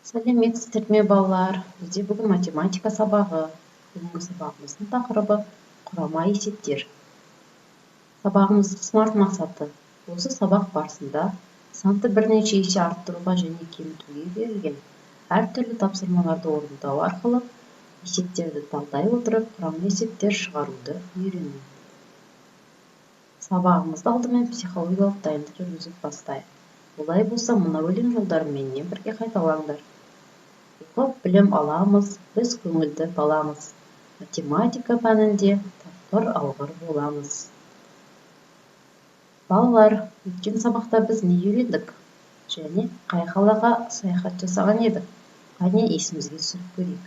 Сәлеметсіздер ме, балалар? Бізде бүгін математика сабағы. Бүгінгі сабағымыздың тақырыбы құрама есептер. Сабағымыздың смарт мақсаты: осы сабақ барысында санды бірнеше есе арттыруға және кемітуге берілген әртүрлі тапсырмаларды орындау арқылы есептерді талдай отырып, құрама есептер шығаруды үйрену. Сабағымызды алдымен психологиялық дайындық жүргізіп бастайық. Олай болса, мына өлең жолдарын менімен бірге қайталаңдар. Оқып білім аламыз, біз көңілді баламыз. Математика пәнінде тапқыр алғыр боламыз. Балалар, өткен сабақта біз не үйрендік? Және қай қалаға саяхат жасаған едік? Қане, есімізге түсіріп көрейік.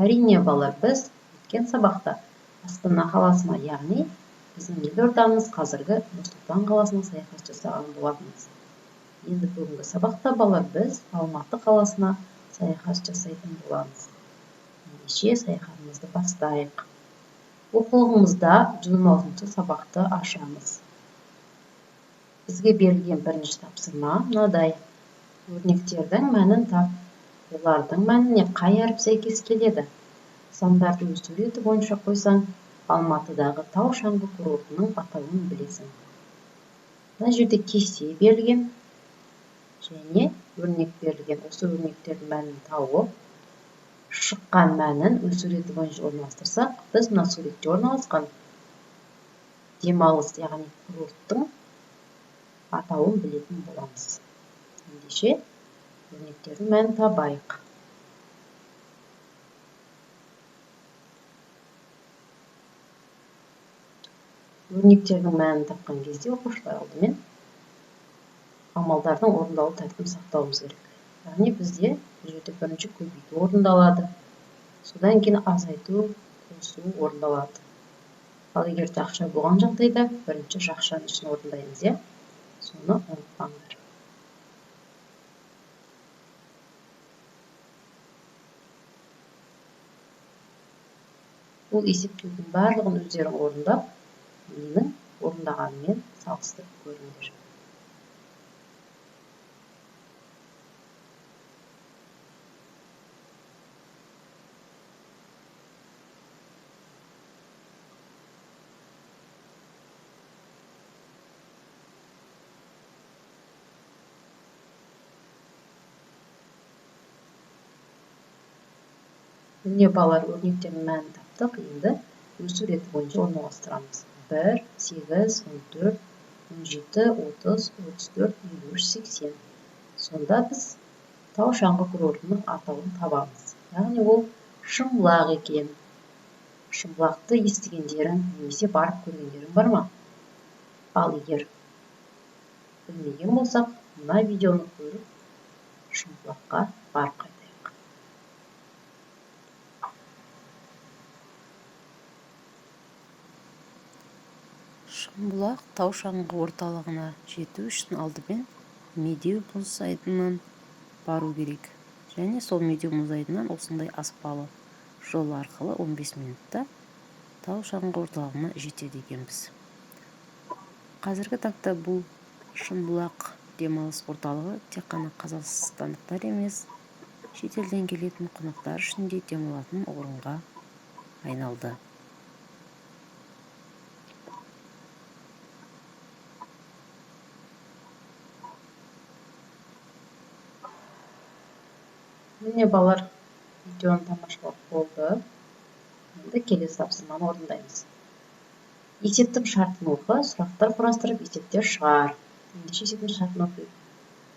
Әрине, балалар, біз өткен сабақта Астана қаласына, яғни біздің елордамыз қазіргі Нұр-Сұлтан қаласына саяхат жасаған болатынбыз. Енді бүгінгі сабақта, балалар, біз Алматы қаласына саяхат жасайтын боламыз. Ендеше саяхатымызды бастайық. Оқулығымызда 116 сабақты ашамыз. Бізге берілген бірінші тапсырма мынадай. Өрнектердің мәнін тап. Олардың мәніне қай әріп сәйкес келеді? Сандарды өз суреті бойынша қойсаң, Алматыдағы тау шаңғы курортының атауын білесің. Мына жерде кесте берілген және өрнек берілген. Осы өрнектердің мәнін тауып, шыққан мәнін өз суреті бойынша орналастырсақ, біз мына суретте орналасқан демалыс, яғни курорттың атауын білетін боламыз. Ендеше өрнектердің мәнін табайық. Өрнектердің мәнін тапқан кезде оқушылар алдымен амалдардың орындалу тәртібін сақтауымыз керек. Яғни бізде бұл жерде бірінші көбейту орындалады, содан кейін азайту, қосу орындалады. Ал егер жақша болған жағдайда бірінші жақшаның ішін орындаймыз, иә? Соны ұмытпаңдар. Бұл есептеудің барлығын өздерің орындап, менің орындағаныммен салыстырып көріңдер. Міне, балалар, өрнектердің мәнін таптық. Енді өз суреті бойынша орналастырамыз. 1, 8, 14, 17, 30, 34, 53, 80. Сонда біз тау шаңғы курортының атауын табамыз. Яғни ол Шымбұлақ екен. Шымбұлақты естігендерің немесе барып көргендерің бар ма? Ал егер білмеген болсақ, мына видеоны көріп Шымбұлаққа барып қайтайық. Шымбұлақ тау шаңғы орталығына жету үшін алдымен Медеу мұз айдынынан бару керек. Және сол Медеу мұз айдынынан осындай аспалы жол арқылы 15 минутта тау шаңғы орталығына жетеді екенбіз. Қазіргі таңда бұл Шымбұлақ демалыс орталығы тек қана қазақстандықтар емес, шетелден келетін қонақтар үшін де демалатын орынға айналды. Міне, балалар, видеоны тамашалап болды. Енді келесі тапсырманы орындаймыз. Есептің шартын оқы, сұрақтар құрастырып, есептер шығар. Ендеше есептің шартын оқиық.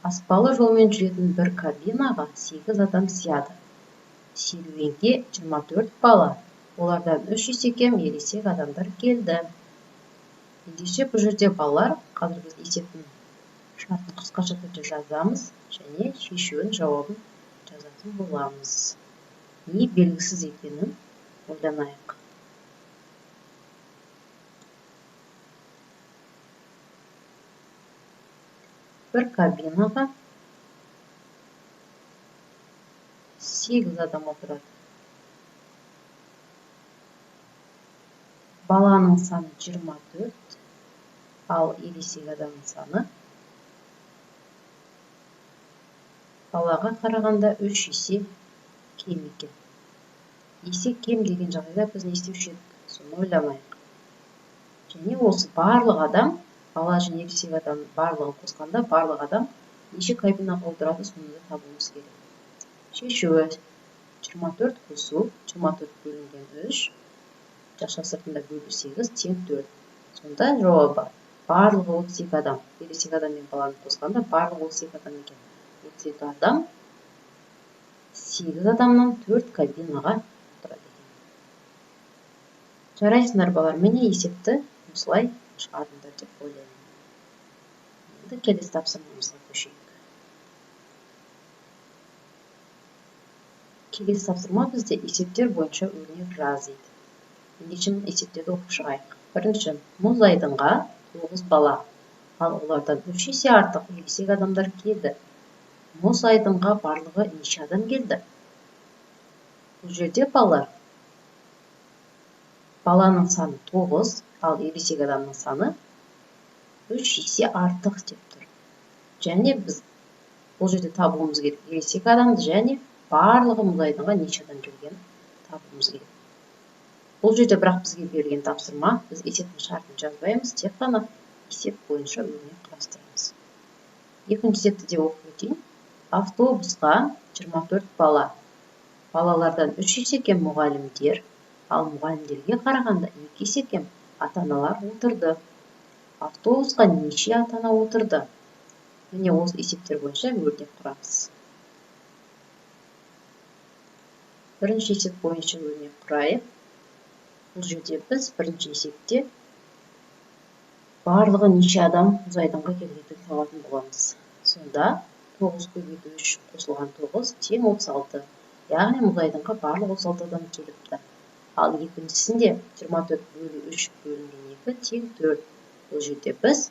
Аспалы жолмен жүретін бір кабинаға 8 адам сияды. Серуенге 24 бала, олардан 3 есе кем ересек адамдар келді. Ендеше бұл жерде, балалар, қазір біз есептің шартын қысқаша түрде жазамыз және шешуін, жауабын жазатын боламыз. Не белгісіз екенін ойланайық. Бір кабинаға 8 адам отырады. Баланың саны 24, ал ересек адамның саны балаға қарағанда 3 есе кем екен. Есе кем деген жағдайда біз не істеуші едік? Соны ойламайық. Және осы барлық адам, бала және ересек адам барлығын қосқанда барлық адам неше кабинаға отырады, соны да табуымыз керек. Шешуі 24 қосу 24 бөлінген 3, жақша сыртында бөлу 8 тең 4. Сонда жауабы барлығы 32 адам. Ересек адам мен баланы қосқанда барлығы 32 адам екен. 32 адам 8 адамнан 4 кабинаға отырады екен. Жарайсыңдар, балалар, міне есепті осылай шығардыңдар деп ойлаймын. Енді келесі тапсырмамызға көшейік. Келесі тапсырма бізде есептер бойынша өрнек жаз дейді. Ендеше есептерді оқып шығайық. Бірінші, мұз айдынға 9 бала, ал олардан 3 есе артық ересек адамдар келді. Мұз айдынға барлығы неше адам келді? Бұл жерде балалар, баланың саны 9, ал ересек адамның саны 3 есе артық деп тұр. Және біз бұл жерде табуымыз керек ересек адамды және барлығы мұз айдынға неше адам келгенін табуымыз керек. Бұл жерде бірақ бізге берілген тапсырма, біз есептің шартын жазбаймыз, тек қана есеп бойынша өрнек құрастырамыз. Екінші есепті де оқып өтейін. Автобусқа 24 бала. Балалардан 3 есе кем мұғалімдер, ал мұғалімдерге қарағанда 2 есе кем ата-аналар отырды. Автобусқа неше ата-ана отырды? Міне осы есептер бойынша өрнек құрамыз. Бірінші есеп бойынша өрнек құрайық. Бұл жерде біз бірінші есепте барлығы неше адам мұз айдынға келгендігін табатын боламыз. Сонда 9 көбейту 3 қосылған 9 тең 36. Яғни мұз айдынға барлығы 36 адам келіпті. Ал екіншісінде 24 бөлу 3 бөлінген 2 тең 4. Бұл жерде біз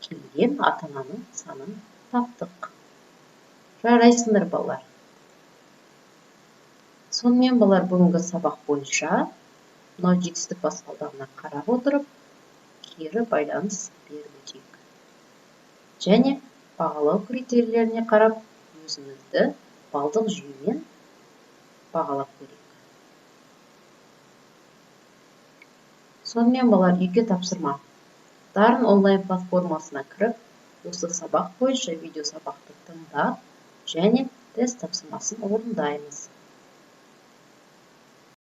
келген ата-ананың санын таптық. Жарайсыңдар, балалар. Сонымен, балалар, бүгінгі сабақ бойынша мынау жетістік баспалдағына қарап отырып, кері байланыс беріп өтейік. Және бағалау критерийлеріне қарап, өзімізді балдық жүйемен бағалап көрейік. Сонымен, балалар, үйге тапсырма. Дарын онлайн платформасына кіріп, осы сабақ бойынша видео сабақты тыңдап және тест тапсырмасын орындаймыз.